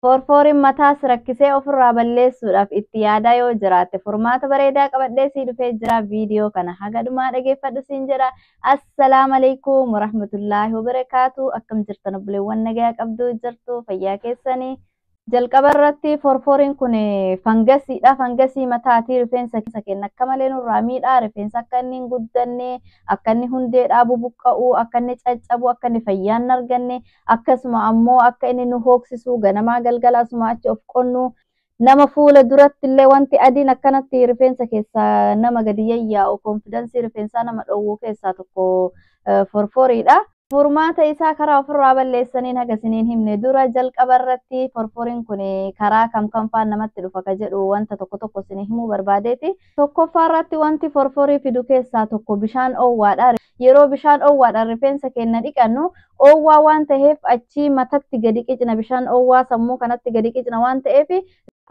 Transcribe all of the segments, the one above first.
Forforiin mataas rakkisee ofirraa balleessuudhaaf itti yaadaa yoo jiraatte, furmaata bareedaa qabadhee sii dhufee jira. Viidiyoo kana haga dhumaa dhageeffadhu siin jedha. Assalaamu alaikum warahmatullaahi wabarakaatu. Akkam jirtan obboleewwan? Nagaa qabdu jirtu? Fayyaa keessanii? Jalqaba irratti forforiin kun fangasiidha. Fangasii mataatii rifeensa keenya akka malee nurraa miidhaa. Rifeensa akka inni hin guddanne, akka inni hundeedhaa bubuqqa'u, akka inni caccabu, akka inni fayyaa hin arganne, akkasuma ammoo akka inni nu hooksisu, ganamaa galgala asuma achi of qonnu, nama fuula duratti illee wanti adiin akkanatti rifeensa keessaa nama gadi yayyaa'u, confidence rifeensaa nama dhowwuu keessaa tokko forforiidha. Furmaata isaa karaa ofirraa balleessaniin haga isiniin himne dura, jalqaba irratti forforiin kun karaa kam kam faan namatti dhufa ka jedhu wanta tokko tokko isinii himuu barbaadeeti. Tokkoffaa irratti wanti forforii fidu keessaa tokko bishaan oowwaadha. Yeroo bishaan oowwaadhaan rifeensa keenya dhiqannu, oowwaa waan ta'eef achii matatti gadi qicna, bishaan oowwaa sammuu kanatti gadi qicna waan ta'eef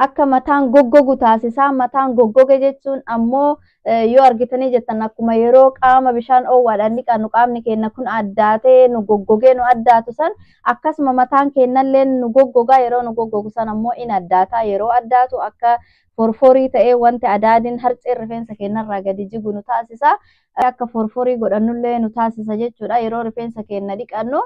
akka mataan goggogu taasisaa. Mataan goggoge jechuun ammoo yoo argitanii jettan, akkuma yeroo qaama bishaan oowwaadhaan dhiqannu qaamni keenya kun addaatee nu goggogee nu addaatu san, akkasuma mataan keenyallee nu goggogaa. Yeroo nu goggogu san ammoo in addaataa. Yeroo addaatu akka forforii ta'ee wanti adaadiin harceen rifeensa keenyarraa gadi jigu nu taasisa. Akka forforii godhannullee nu taasisa jechuudha. Yeroo rifeensa keenya dhiqannu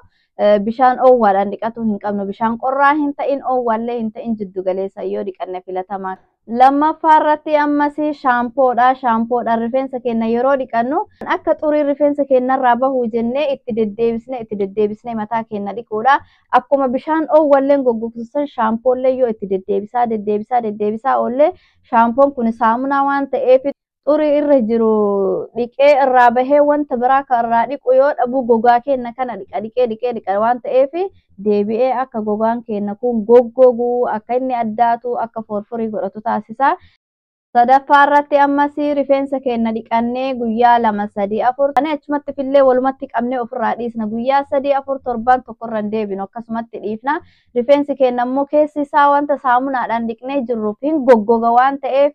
bishaan oowwaadhaan dhiqatuu hin qabnu. Bishaan qorraa hin ta'in, oowwaallee hin ta'in, jiddu galeessa yoo dhiqanne filatamaa. Lammaffaa irratti ammas shaampoodha. Shaampoodhaan rifeensa keenya yeroo dhiqannu akka xurii rifeensa keenyarraa bahu jennee itti deddeebisnee itti deddeebisnee mataa keenya dhiquudha. Akkuma bishaan oowwalleen goggogsisan, shaampoollee yoo itti deddeebisaa deddeebisaa deddeebisaa oollee, shaampoon kun saamunaa waan ta'eef xurii irra jiru dhiqee irraa bahee wanta biraa kan irraa dhiqu yoo dhabu, gogaa keenya kana dhiqa, dhiqee dhiqee dhiqa waan ta'eef deebi'ee akka gogaan keenya kun goggogu, akka inni addaatu, akka forforii godhatu taasisa. Sadaffaa irratti ammas rifeensa keenya dhiqannee guyyaa 2, 3, 4 ani achumatti fillee walumatti qabnee ofirraa dhiisna. Guyyaa 3, 4, torbaan tokko irra hin deebinu, akkasumatti dhiifna. Rifeensi keenya immoo keessi isaa wanta saamunaadhaan dhiqnee jirruuf hin goggoga waan ta'eef,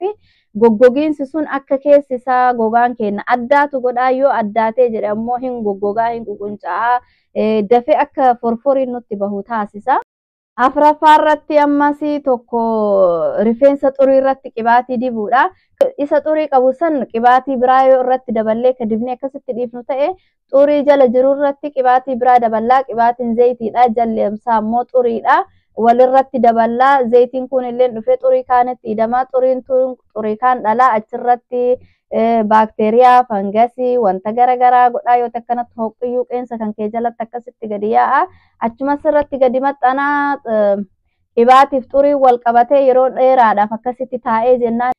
goggogiinsi sun akka keessi isaa gogaan keenya addaatu godhaa. Yoo addaatee jedhe ammoo hin goggogaa, hin ququnca'aa, dafee akka forforiin nutti bahu taasisa. Afuraffaa irratti ammas tokko rifeensa xurii irratti qibaatii dibuudha. Isa xurii qabu san qibaatii biraa yoo irratti daballee ka dibnee akkasitti dhiifnu ta'e, xurii jala jiru irratti qibaatii biraa daballaa. Qibaatiin zayitiidha. Jalleemsaa immoo xuriidha. Walirratti daballaa, zayitiin kun illee dhufee xurii kaanitti hidhamaa. Xuriin xurii kaan dhalaa, achirratti baakteeriyaa, fangasii, wanta garaagaraa godhaa. Yoo akkanatti hooqiyyuu qeensa kan kee jalatti akkasitti gadi yaa'a. Achumas irratti gadi maxxanaa, qibaatiif xurii wal qabatee yeroo dheeraadhaaf akkasitti taa'ee jennaan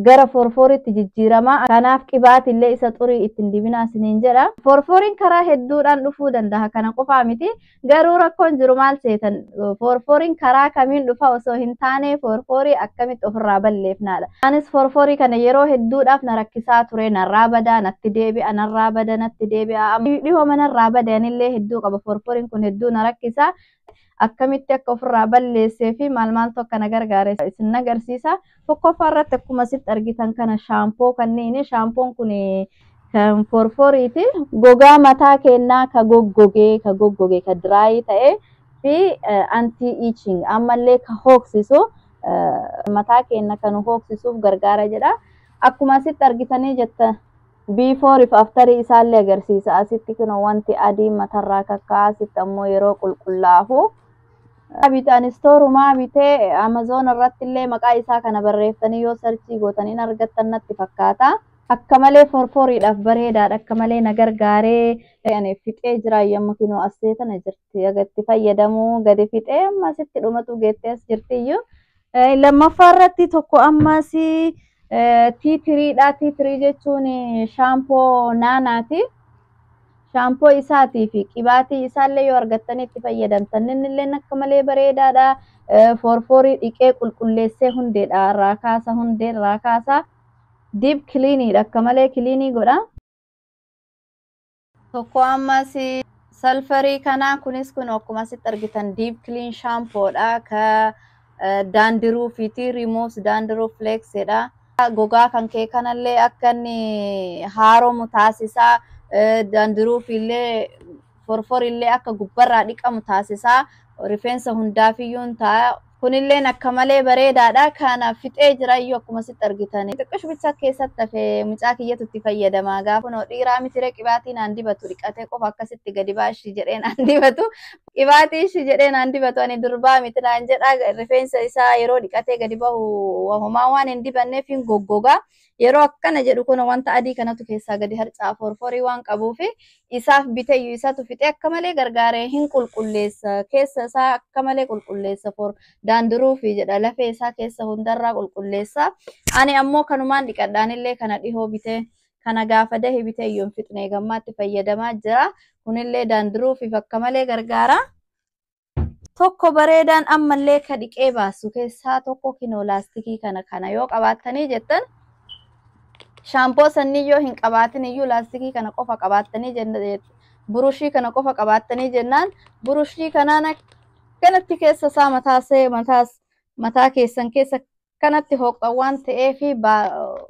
gara forforiitti jijjiirama. Kanaaf qibaatillee isa xurii ittiin dibinaa isiniin jedha. Forforiin karaa hedduudhaan dhufuu danda'a. Kana qofaa miti. Garuu rakkoon jiru maal seetan? Forforiin karaa kamiin dhufa osoo hin taane, forforii akkamitti ofirraa balleefnaadha. Anis forforii kana yeroo hedduudhaaf na rakkisaa ture. Narraa badaa, natti deebi'a, narraa bada, natti deebi'a. Dhihoo manarraa badanillee hedduu qaba. Forforiin kun hedduu na rakkisa. Akkamitti akka ofirraa balleessee fi maal maaltu akka na gargaare isin agarsiisa. Tokkoffaa irratti akkuma asitti argitan kana shaampoo kanneen, shaampoon kun kan forforiiti. Gogaa mataa keenyaa ka goggogee, ka goggogee, ka dry ta'e fi anti itching, ammallee ka hooksisu, mataa keenya kan hooksisuuf gargaara jedha. Akkuma asitti argitanii jettan, before fi after isaallee agarsiisa. Asitti kun wanti adii matarraa kakkaa, asitti ammoo yeroo qulqullaa'u. Bitaan istoorumaa bitee, Amazon irratti illee maqaa isaa kana barreessanii yoo search gootanii argattan natti fakkaata. Akka malee forforiidhaaf bareedaadha. Akka malee na gargaaree ani fixee jira. Yemmuu kinoo asee tana jirti agatti fayyadamuu gadi fixee amma asitti dhumatu geettee as jirtiyyuu. Lammaffaa irratti tokko ammas tea treedha. Tea tree jechuun shaampoo naanaati. Shaampoo isaatii fi qibaatii isaallee yoo argattanii itti fayyadamtan, inni illee akka malee bareedaadha. Forforii dhiqee qulqulleessee hundeedha irraa kaasa, hundee irraa kaasa. Deep cleaniidha, akka malee clean godha. Tokko ammas sulfurii kanaa, kunis kun akkuma asitti argitan deep clean shaampoodha. Ka dandruffiiti, removes dandruff flakesidha. Gogaa kan kee kanallee akka inni haaromu taasisaa. Dandruffillee forforillee akka gubbarraa dhiqamu taasisaa. Rifeensa hundaafiyyuu ta'a. Kunilleen akka malee bareedaadha. Kana fixee jira iyyuu akkuma sitti argitan. Xiqqishu bicha keessatti hafee mucaa kiyyatu itti fayyadama. Gaafa kunoo dhiiraa mitire qibaatii naan dibatu dhiqatee qofa akkasitti gadi baashii jedhee naan dibatu. Qibaatii ishii jedhee naan dibatu ani durbaa miti naan jedha. Rifeensa isaa yeroo dhiqatee gadi bahu homaa waan hin dibanneef hin goggogaa. Yeroo akkana jedhu kun wanta adii kanatu keessaa gadi harca'a forforii waan qabuufi isaaf biteeyyu isatu fixee akka malee gargaaree hin qulqulleessa. Keessa isaa akka malee qulqulleessa for daandiruufi jedha lafee isaa keessa hundarraa qulqulleessa. Ani ammoo kanumaan dhiqadhaanillee kana dhihoo bitee kana gaafa dahe biteeyyu hin fixne gammaatti fayyadamaa jira. Kunillee daandiruufiif akka malee gargaara. Tokko bareedaan ammallee ka dhiqee baasu keessaa tokko kinoo laastikii kana yoo qabaattanii jettan shaampoo sannii yoo hin qabaatin iyyuu laastikii kana qofa qabaattanii burushii kana qofa qabaattanii jennaan burushii kanaan akkanatti keessa isaa mataa keessan keessa kanatti hooqxan waan ta'eef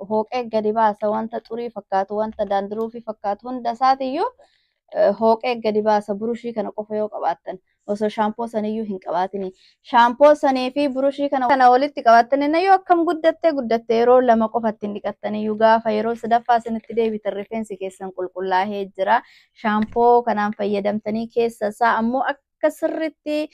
hooqee gadi baasa wanta xurii fakkaatu wanta daandiruufii fakkaatu hunda isaatiyyuu hooqee gadi baasa burushii kana qofa yoo qabaattan osoo shaampoo saniyyuu hin qabaatini. Shaampoo sanii fi burushii kana walitti qabaatanii yoo akkam guddatte yeroo lama qofa ittiin dhiqattaniyyuu gaafa yeroo sadaffaa isinitti deebitan rifeensi keessan qulqullaa'ee jira. Shaampoo kanaan fayyadamtanii keessa isaa ammoo akka sirriitti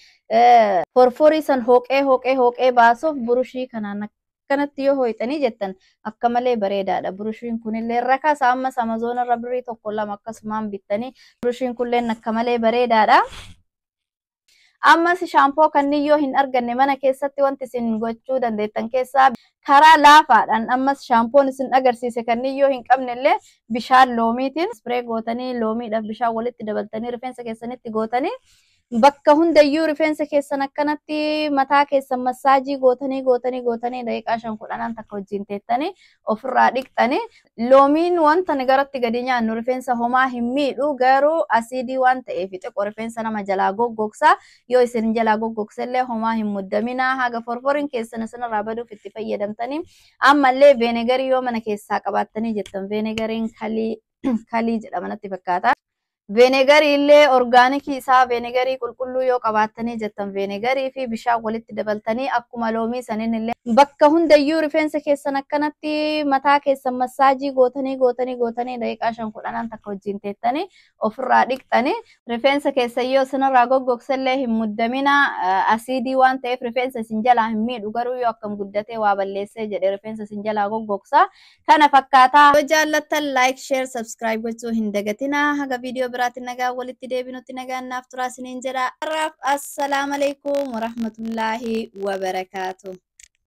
forforii san hooqee baasuuf burushii kanaan akkanatti yoo hooqxanii jettan akka malee bareedaadha. Burushiin kunillee rakasa ammas Amazoon irra birrii 1-2 akkasumaan bittanii burushiin kunillee akka malee bareedaadha. Ammas shaampoo kanneen yoo hin arganne mana keessatti wanti isin gochuu dandeettan keessaa karaa laafaadhaan ammas shaampoon isin agarsiise kanneen yoo hin qabne illee bishaan loomiitiin spray gootanii loomiidhaaf bishaan walitti dabaltanii rifeensa keessanitti gootanii bakka hundayyuu rifeensa keessan akkanatti mataa keessan massaajii gootanii daqiiqaa 5-10 takka wajjin teettanii ofirraa dhiqxanii. Loomiin wanta garatti gadi nyaannu rifeensa homaa hin miidhu garuu asiidii waan ta'eef xiqqoo rifeensa nama jalaa goggogsa. Yoo isin jalaa goggogsa illee homaa hin muddaminaa haga forforiin keessan isinirraa baduuf itti fayyadamtanii. Ammallee veenegarii yoo mana keessaa qabaattanii jettan veenegariin kalii jedhama natti fakkaata. Veenegarii illee orgaanikii isaa veenegarii qulqulluu yoo qabaattanii jettan veenegarii fi bishaan walitti dabaltanii akkuma loomii saniin illee bakka hundayyuu rifeensa keessan akkanatti mataa keessan massaajii gootanii daqiiqaa 5-10 takka wajjin teettanii ofirraa dhiqxanii. Rifeensa keessan yoo isinirraa goggogsa illee hin muddaminaa asiidii waan ta'eef rifeensa isin jalaa hin miidhu garuu yoo akkam guddatee waa balleessee jedhe rifeensa isin jalaa goggogsa. Kana fakkaataa yoo jaallattan like, share, subscribe gochuu hin dagatinaa. Haga viidiyoo biraatiin nagaa walitti deebinutti nagaan naaf turaa isiniin jedha. Har'aaf assalaamu alaikum warahmatullaahi wabarakaatu.